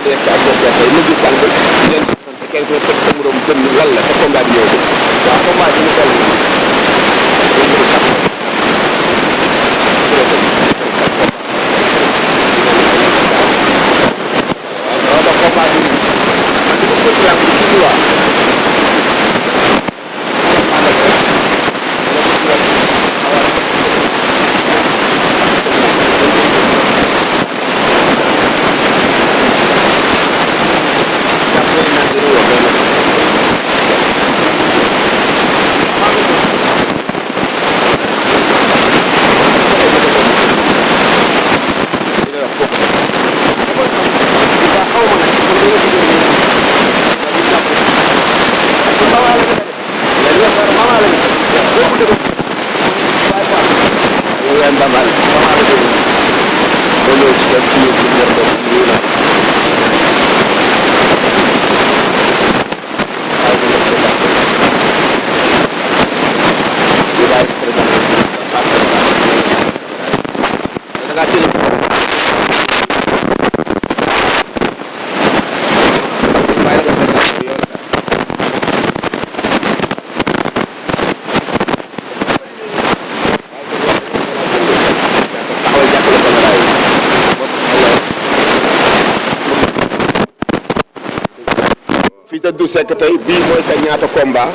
yegg si adversaire tey mu gis sànq di leen te kenn ku ne teg sa morom gën lan la te combat bi ñëw waaw combat bi ñu toll fii te du sekk tey bii mooy sa ñaata combat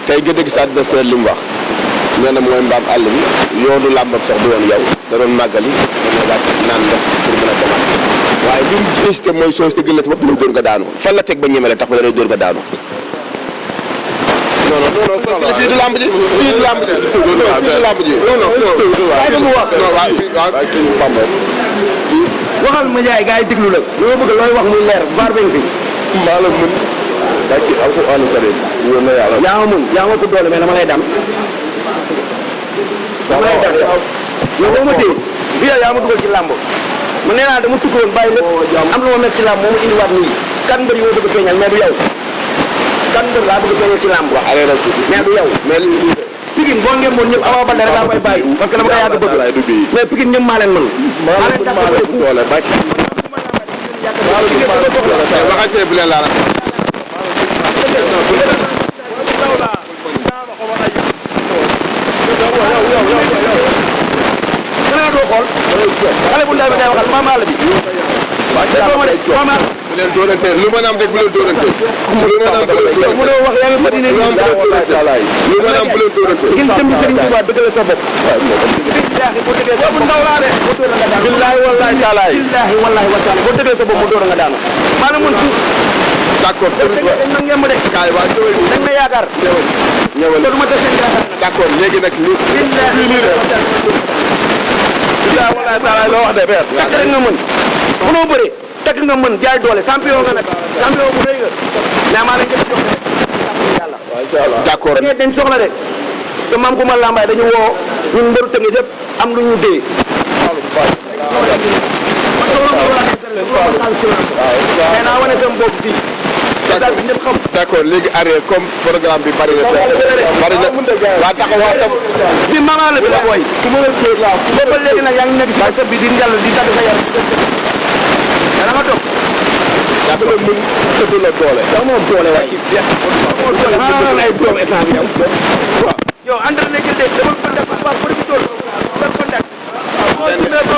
tey nga dégg sa adversaire li mu wax nee na mooy mbaam àll bi yoonu làmbam sax du woon yow da doon màggali dana wàcc naan ndox pour mën a demaat waaye li mu hésité mooy soo si gën la ci bopp lu dóor nga daanu fan la teg ba ñemele tax ba da dóor nga daanu non non non fii du làmb ji fii du làmb ji fii du làmb ji non non waaye dama wax waxal ma jaay gars yi déglu la li ma bëgg looy wax muy leer baar bañ fi maa la mën daa ci alxuraanu karim wóor na yàlla yaa ma mën yaa ma ko doole mais dama lay dam yow boo ma téye bi yow yaa ma dugal ci làmb ma nee naa dama tukkoon bàyyi lépp am lu ma nekk ci làmb moo ma indiwaat nii kan mbër yi ma bëgg a feeñal mais du yow kan mbër laa bëgg a feeñal ci làmb wax arrêté mais du yow mais Pikine boo ngeen mën ñëpp Ama Baldé rek laa koy bàyyi parce que dama koy yàgg bëgg mais Pikine ñëpp maa leen mën maa leen tax doole bàcc waxatee bu leen laala xanaa doo xool xale bu ndaw bi ngay waxal maam àll bi bu leen dóorante lu mën a am rek bu leen dóorante lu mën a am bu leen dóorante mënoo wax yaa ngi fa dina lu mën a am bu leen dóorante ngeen jëm Serigne Touba dëggal sa bopp billahi boo dëggee sa bopp ndaw laa de boo dóor nga daanu billahi wallahi taala billahi wallahi wa taala boo dëggee sa bopp mu dóor nga daanu maanaam man fu d'accord dañ ma ngem de kaay waa dañ ma yaakaar ñëwal du ma def seen yaakaar d'accord léegi nag li billahi wallahi taala loo wax de beer takk rek nga mën mënoo bëre takk nga mën jaay doole champion nga nag champion bu rëy nga mais maa lañ jëf jox yàlla d'accord dañ soxla de te maam ku ma lambaay dañu woo ñun mbëru tënge yëpp am lu ñu dee mais naa wane sama bopp fii bi ñëpp xam d'accord léegi arrière comme programme bi bari na waa taxawaa tam bi mamaa la bi la booy booba léegi nag yaa ngi nekk si sa bi di njàll di tagg sa yaram da nga toog yaa la mën tëdd la doole da moom doole waaye ay doom essence yow yow entraîné ki de dama contact bu baax bëri bu tool ba contact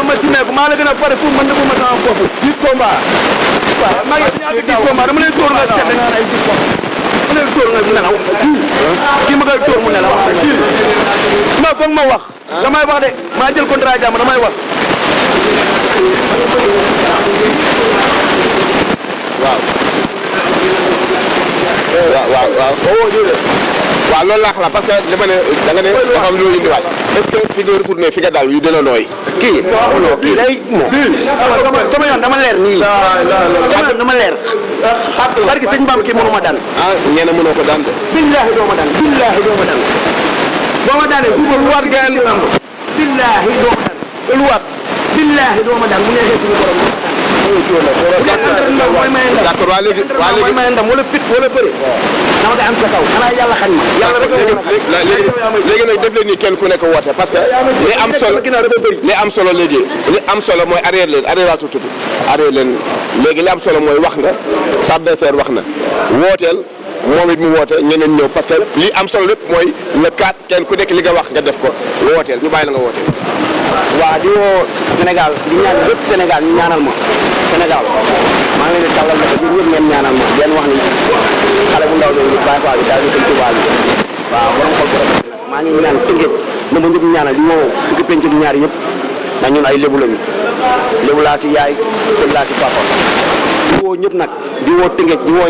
ma simeeku maa la gën a pare pour mën na ko ma sama bopp 10 combat waaw maa ngi ñaata 10 combat dama lay tóor nga seet nga ay 10 combat dama lay tóor nga nelaw kii ma koy tóor mu nelaw non foog ma wax damay wax de maa jël contrat jàmm damay wax waaw loolu laa xalaat parce que li ma ne da nga ne dafa am lu indiwaat est-ce que fi nga retourné fi nga daal yu dina nooy kii kii day moom sama yoon dama leer nii sama yoon dama leer parce que sëñ Bamba kii mënu ma daan ah ñeena mënoo ko daan de billahi doo ma daan billahi doo ma daan boo ma daanee suba lu waat gaal lamb billahi doo ma daan lu waat billahi doo ma daan mu neexee suñu borom entraînement mooy may ndam. d'accord waa léegi mooy may ndam wala fit wala bëri. dama koy am sa kaw xanaa yàlla xañ ma. yàlla rek léegi nag def leen ni kenn ku nekk woote parce que li am solo léegi li am solo mooy arrière leen arrière laa tuuti arrière leen léegi li am solo mooy wax nga sa adversaire wax na wooteel moom it mu woote ñeneen ñëw parce que li am solo lépp mooy le 4 kenn ku nekk li nga wax nga def ko wooteel ñu bàyyi la nga wooteel. waaw di woo Sénégal di ñaan lépp Sénégal ñu ñaanal ma Sénégal maa ngi leen di tàllal naka ñun ñëpp ngeen ñaanal ma di leen wax ni xale bu ndaw loolu Baye Fall bi daal di sëñ Touba bi waaw borom xol bu rafet maa ngi ñaan tënkee na ma ñëpp ñaanal di woo fukki penc ak ñaar yëpp ndax ñun ay lébu lañu lébu laa si yaay lébu laa si papa di woo ñëpp nag di woo Tëngéej di woo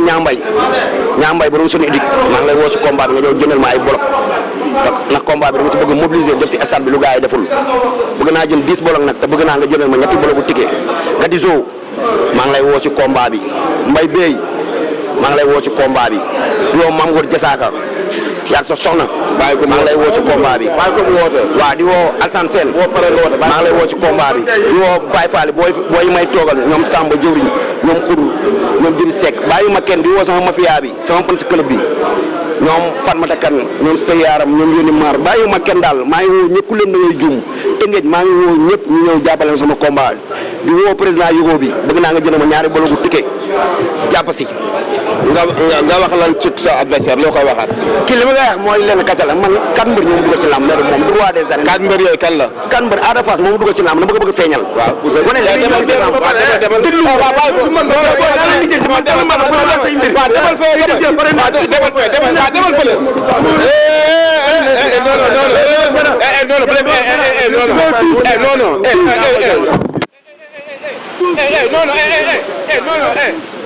ñaambay borom suñu édic maa ngi lay woo si combat bi nga ñëw jëndal ma ay bolok ndax combat bi dama si bëgg mobiliser def si stade bi lu gars yi deful bëgg naa jël 10 bolok nag te bëgg naa nga jëndal ma ñetti boloku ticket nga di zoo maa ngi lay woo si combat bi Mbay Bey maa ngi lay woo si combat bi di woo Mame Ngor Jasaaka yaag sa soxna maa ngi lay woo ci combat bi bàyyi ko mu woote waaw di woo Alsane Sène maa ngi lay woo ci combat bi di woo Baye Fall booy may toogal ñoom Samba jëwriñ ñoom Xuru ñoom Jëri Seck bàyyi ma kenn di woo sama mafia bi sama fan si club bi ñoom Fatmata Kan ñoom sa yaaram ñoom yónni maar bàyyi ma kenn daal maa ngi woo ñëpp leen da ngay juum Tëngéej maa ngi woo ñëpp ñu ñëw jàppale sama combat di woo président Yugo bi bëgg naa nga jënd ma ñaari bologu ticket jàpp si nga wax lan ci sa adversaire loo koy waxaat. kii li ma koy wax mooy lenn kese la man kan mbër ñoom dugal si lamb mais moom droit des arènes. kan mbër yooyu kan la. kan mbër Ada Fass moom dugal si lamb dama ko bëgg a feeñal. waaw wane li ñu si lamb non